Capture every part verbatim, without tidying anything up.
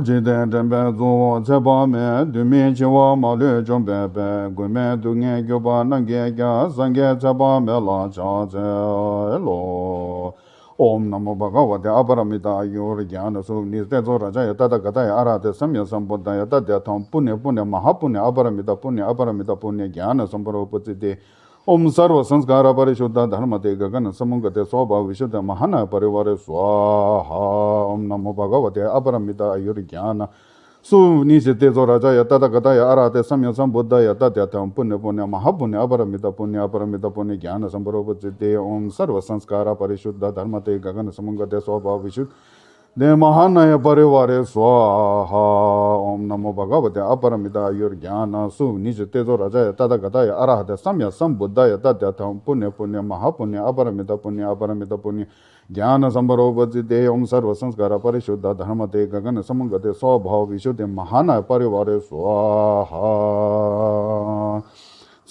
འཇིག་རྟེན་འདྲེན་པའི་གཙོ་བོ་ཚེ་དཔག་མེད། གདོན་མི་འཆི་བ་མ་ལུས་འཇོམས་པའི་དཔལ། མགོན་མེད་སྡུག་བསྔལ་སྐྱོབ་པ་རྣམས་ཀྱི་རྒྱལ། སངས་རྒྱས་ཚེ་དཔག་མེད་ལ་ཕྱག་འཚལ་ལོ། ཨོཾ་ན་མོ་བྷ་ག་ཝ་ཏེ་ཨ་པ་ར་མི་ཏ་ཨ་ཡུར་ཛྙཱ་ན་སུ་ནི་ཏེ་ཛོ་རཱ་ཛཱ་ཡ་ཏ་ཐཱ་ག་ཏཱ་ཡ་ཨ་ར་ཧ་ཏེ་སམ་ཡ་སམ་བུདྡྷཱ་ཡ་ཏ་ཏྱ་ཐཱ་པུ་ཎེ་པུ་ཎེ་མ་ཧཱ་པུ་ཎེ་ཨ་པ་ར་མི་ཏ་པུ་ཎེ་ཨ་པ་ར་མི་ཏ་པུ་ཎེ་ཛྙཱ་ན་སམ་བྷ་རོ་པ་ཙི་ཏེ། ཨོཾ་སརྦ་སཾ་སྐཱ་ར་པ་རི་ཤུདྡྷ་དྷརྨ་ཏེ་ག་ག་ན་ས་མུག་ག་ཏེ་སྭ་བྷཱ་ཝི་ཤུདྡྷ་མ་ཧཱ་ན་ཡ་པ་རི་ཝཱ་རེ་སྭཱ་ཧཱ། ཨོཾ་ན་མོ་བྷ་ག་ཝ་ཏེ་ཨ་པ་ར་མི་ཏ་ཨ་ཡུར་ཛྙཱ་ན་སུ་ནི་སི་ཏེ་ཛོ་རཱ་ཛཱ་ཡ་ཏ་ཐཱ་ག་ཏཱ་ཡ་ཨ་ར་ཧ་ཏེ་སམ་ཡ་སམ་བུདྡྷཱ་ཡ་ཏ་ཏྱ་ཐཱ་པུ་ཎེ་པུ་ཎེ་མ་ཧཱ་པུ་ཎེ་ཨ་པ་ར་མི་ཏ་པུ་ཎེ་ཨ་པ་ར་མི་ཏ་པུ་ཎེ་ཛྙཱ་ན་སམ་བྷ་རོ་པ་ཙི་ཏེ། ཨོཾ་སརྦ་སཾ་སྐཱ་ར་པ་རི་ཤུདྡྷ་དྷརྨ་ཏེ་ག་ག་ན་ས་མུག་ག་ཏེ་སྭ་བྷཱ་ཝི་ཤུདྡྷ་དེ་མ་ཧཱ་ན་ཡ་པ་རི་ཝཱ་རེ་སྭཱ་ཧཱ། ཨོཾ་ན་མོ་བྷ་ག་ཝ་ཏེ་ཨ་པ་ར་མི་ཏ་ཨ་ཡུར་ཛྙཱ་ན་སུ་ནི་སི་ཏེ་ཛོ་རཱ་ཛཱ་ཡ་ཏ་ཐཱ་ག་ཏཱ་ཡ་ཨ་ར་ཧ་ཏེ་སམ་ཡ་སམ་བུདྡྷཱ་ཡ་ཏ་ཏྱ་ཐཱ་པུ་ཎེ་པུ་ཎེ་མ་ཧཱ་པུ་ཎེ་ཨ་པ་ར་མི་ཏ་པུ་ཎེ་ཨ་པ་ར་མི་ཏ་པུ་ཎེ་ཛྙཱ་ན་སམ་བྷ་རོ་པ་ཙི་ཏེ། ཨོཾ་སརྦ་སཾ་སྐཱ་ར་པ་རི་ཤུདྡྷ་དྷརྨ་ཏེ་ག་ག་ན་ས་མུག་ག་ཏེ་སྭ་བྷཱ་ཝི་ཤུདྡྷ་དེ་མ་ཧཱ་ན་ཡ་པ་རི་ཝཱ་རེ་སྭཱ་ཧཱ།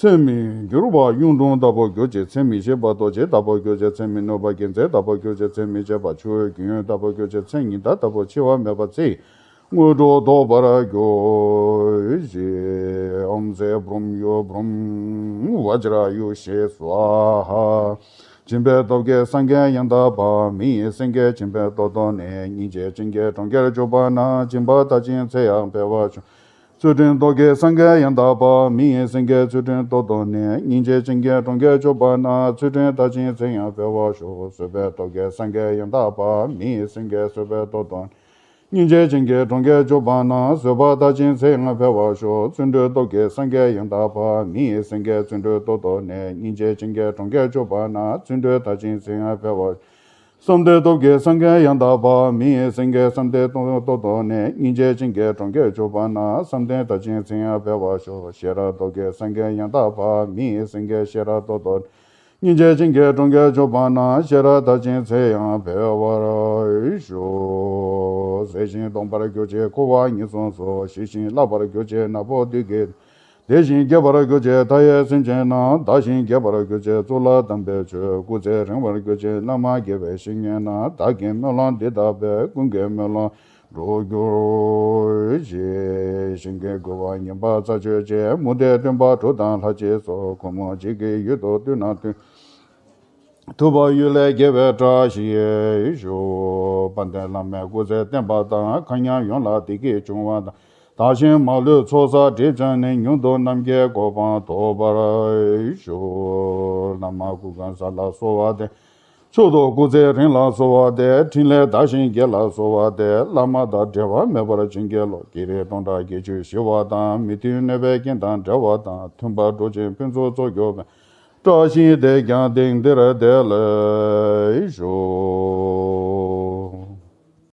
ཚེ་མི་འགྱུར་བ་གཡུང་དྲུང་ལྟ་བུར་གྱུར་ཅིག་ཚེ་མི་ཤེས་པ་རྡོ་རྗེ་ལྟ་བུར་གྱུར་ཅིག་ཚེ་མི་ནུབ་པ་རྒྱལ་མཚན་ལྟ་བུར་གྱུར་ཅིག་ཚེ་མི་ཆད་པ་ཆུ་བོའི་རྒྱུན་ལྟ་བུར་གྱུར་ཅིག་ཚེ་ཉི་ཟླ་ལྟ་བུར་འཆི་བ་མེད་པ་ཚེ་དངོས་གྲུབ་ཐོབ་པར་གྱུར་ཅིག་ཨོཾ་ཚེ་འབུམ་ཡུག་འབུམ་བཛྲ་ཡེ་ཤེས་སྭཱ་ཧཱ། སྦྱིན་པའི་སྟོབས་ཀྱིས་སངས་རྒྱས་ཡང་དག་པ། མི་ཡི་སེང་གེ་སྦྱིན་པའི་སྟོབས་ཐོབ་ནས། སྙིང་རྗེ་ཅན་གྱི་གྲོང་ཁྱེར་འཇུག་པ་ན། སྦྱིན་པ་མཐར་ཕྱིན་ཚེ་ཡང་འཕེལ་བར་ཤོག་ཚུལ་ཁྲིམས་སྟོབས་ཀྱིས་སངས་རྒྱས་ཡང་དག་པ། མི་ཡི་སེང་གེ་ཚུལ་ཁྲིམས་སྟོབས་ཐོབ་ནས། སྙིང་རྗེ་ཅན་གྱི་གྲོང་ཁྱེར་འཇུག་པ་ན། ཚུལ་ཁྲིམས་མཐར་ཕྱིན་ཚེ་ཡང་འཕེལ་བར་ཤོག་བཟོད་པའི་སྟོབས་ཀྱིས་སངས་རྒྱས་ཡང་དག་པ། མི་ཡི་སེང་གེ་བཟོད་པའི་སྟོབས་ཐོབ་ནས། སྙིང་རྗེ་ཅན་གྱི་གྲོང་ཁྱེར་འཇུག་པ་ན། བཟོད་པ་མཐར་ཕྱིན་ཚེ་ཡང་འཕེལ་བར་ཤོག་བརྩོན་འགྲུས་སྟོབས་ཀྱིས་སངས་རྒྱས་ཡང་དག་པ། མི་ཡི་སེང་གེ་བརྩོན་འགྲུས་སྟོབས་ཐོབ་ནས། སྙིང་རྗེ་ཅན་གྱི་གྲོང་ཁྱེར་འཇུག་པ་ན། བརྩོན་འགྲུས་མཐར་ཕྱིན་ཚེ་ཡང་འཕེལ་བར་ཤོག་བསམ་གཏན་སྟོབས་ཀྱིས་སངས་རྒྱས་ཡང་དག་པ། མི་ཡི་སེང་གེ་བསམ་གཏན་སྟོབས་ཐོབ་ནས། སྙིང་རྗེ་ཅན་གྱི་གྲོང་ཁྱེར་འཇུག་པ་ན། བསམ་གཏན་མཐར་ཕྱིན་ཚེ་ཡང་འཕེལ་བར་ཤོག་ཤེས་རབ་སྟོབས་ཀྱིས་སངས་རྒྱས་ཡང་དག་པ། མི་ཡི་སེང་གེ་ཤེས་རབ་སྟོབས་ཐོབ་ནས། སྙིང་རྗེ་ཅན་གྱི་གྲོང་ཁྱེར་འཇུག་པ་ན། ཤེས་རབ་མཐར་ཕྱིན་ཚེ་ཡང་འཕེལ་བར་ཤོག་གཟི་བྱིན་གདོང་པར་གྱུར་ཅིག་ཁུ་བ་ཉིད་སོང་སོ། ཞི་ཞིང་སླ་བར་གྱུར་ཅིག་ནག་པོ་བདུད་ཀྱི། བདེ་ཞིང་རྒྱས་པར་གྱུར་ཅིག་མཐའ་ཡས་སེམས་ཅན་རྣམས། དག་ཅིང་རྒྱས་པར་གྱུར་ཅིག་གཙུག་ལག་དམ་པའི་ཆོས། སྐུ་ཚེ་རིང་བར་གྱུར་ཅིག་བླ་མ་དགེ་བའི་བཤེས་གཉེན་རྣམས། བདག་གི་སྨོན་ལམ་འདི་དག་པས། ཀུན་གྱི་སྨོན་ལམ་འགྲུབ་གྱུར་ཅིག་ཞིང་གི་རྒོལ་བ་ངན་པ་རྩད་གཅོད་ཅིང་། མུ་སྟེགས་སྟོན་པ་གྲུབ་དང་ལྷ་བཅས་སོ། ཁོ་མོ་འཇིགས་ཀྱི་ཡུལ་དུ་ཐུག་ན་ཐུག་ཐུབ་པ་ཡུལ་ལས་རྒྱལ་བའི་བཀྲ་ཤིས་ཤོག་དཔལ་ལྡན་བླ་མའི་སྐུ་ཚེ་བརྟན་པ་དང་། མཁའ་མཉམ་ཡོངས་ལ་བདེ་སྐྱིད་འབྱུང་བ་དང་། དག་ཞིང་མ་ལུས་ཚོགས་བསགས་སྒྲིབ་སྦྱངས་ནས། མྱུར་དུ་རྣམ་མཁྱེན་གོ་འཕང་ཐོབ་པར་ཤོག་བླ་མ་སྐུ་ཁམས་བཟང་ལ་གསོལ་བ་འདེབས། མཆོག་ཏུ་སྐུ་ཚེ་རིང་ལ་གསོལ་བ་འདེབས། ཕྲིན་ལས་དར་ཞིང་རྒྱས་ལ་གསོལ་བ་འདེབས། བླ་མ་དང་འབྲལ་བ་མེད་པར་བྱིན་གྱིས་རློབས། བགེགས་རིགས་སྟོང་ཕྲག་བརྒྱད་ཅུ་ཞི་བ་དང་། མི་མཐུན་གནོད་པའི་རྐྱེན་དང་བྲལ་བ་དང་། མཐུན་པར་འགྲོགས་ཤིང་ཕུན་ཚོགས་ཚོགས་གྱུར་པའི། བཀྲ་ཤིས་དེས་ཀྱང་སྟེང་འདིར་བདེ་ལེགས་ཤོག